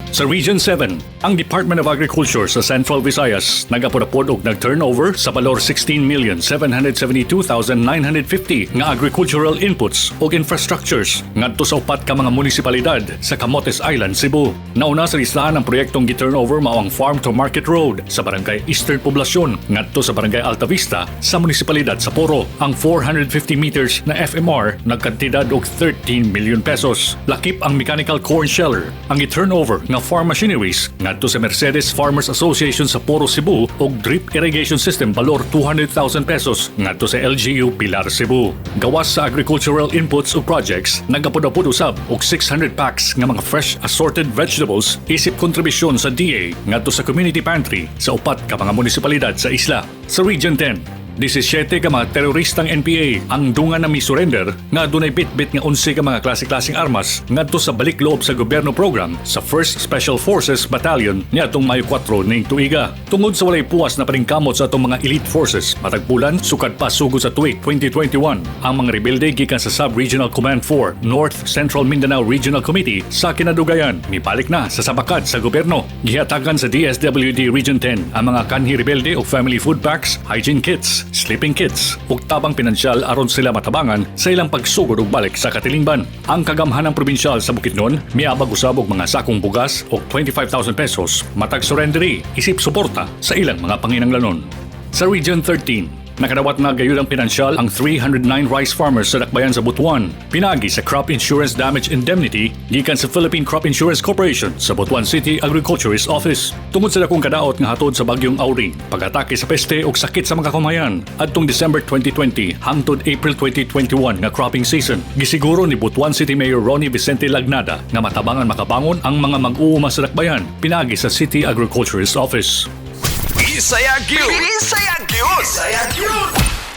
Sa Region 7, ang Department of Agriculture sa Central Visayas nagapod-apod og nag-turnover sa balor 16,772,950 nga agricultural inputs ug infrastructures ngadto sa upat ka mga munisipalidad sa Camotes Island, Cebu. Nauna sa listahan ang proyektong gi-turnover mao ang Farm to Market Road sa Barangay Eastern Poblacion ngadto sa Barangay Altavista sa munisipalidad sa Poro. Ang 450 meters na FMR nagkantidad og 13 million pesos. Lakip ang mechanical corn sheller, ang i-turnover nga farm machineries ngadto sa Mercedes Farmers Association sa Poro, Cebu ug drip irrigation system balor 200,000 pesos ngadto sa LGU Pilar, Cebu. Gawas sa agricultural inputs ug projects, nagapod-apod usab og 600 packs nga mga fresh assorted vegetables isip kontribusyon sa DA ngadto sa community pantry sa upat ka mga munisipalidad sa isla. Sa Region 10, 17 ka mga teroristang NPA ang dungan na mi-surrender nga dunay bit-bit nga 11 ka mga klase-klaseng armas ngadto sa Balik Loob sa Gobyerno program sa 1st Special Forces Battalion niadtong Mayo 4 ning tuiga. Tungod sa walay puwas na paningkamot sa atong mga elite forces, matag bulan sukad pa sugod sa tuig 2021, ang mga rebelde gikan sa Sub-Regional Command 4 North Central Mindanao Regional Committee sa kinadugayan mibalik na sa sabakad sa gobyerno. Gihatagan sa DSWD Region 10 ang mga kanhi rebelde og family food packs, hygiene kits, sleeping kits ug tabang pinansyal aron sila matabangan sa ilang pagsugod ug balik sa katilingban. Ang kagamhanang probinsyal sa Bukidnon miabag usab og mga sakong bugas og 25,000 pesos matag surrenderee isip suporta sa ilang mga panginanglanon. Sa Region 13, nakadawat na gayud ang pinansyal ang 309 rice farmers sa dakbayan sa Butuan. Pinagi sa Crop Insurance Damage Indemnity gikan sa Philippine Crop Insurance Corporation sa Butuan City Agriculturist Office. Tungod sa dakong kadaot nga hatod sa bagyong Auring, pag-atake sa peste ug sakit sa mga kamayan adtong December 2020 hangtod April 2021 nga cropping season, gisiguro ni Butuan City Mayor Ronnie Vicente Lagnada nga matabangan makabangon ang mga mag-uuma sa dakbayan pinagi sa City Agriculturist Office. Bisaya gyud. Bisaya.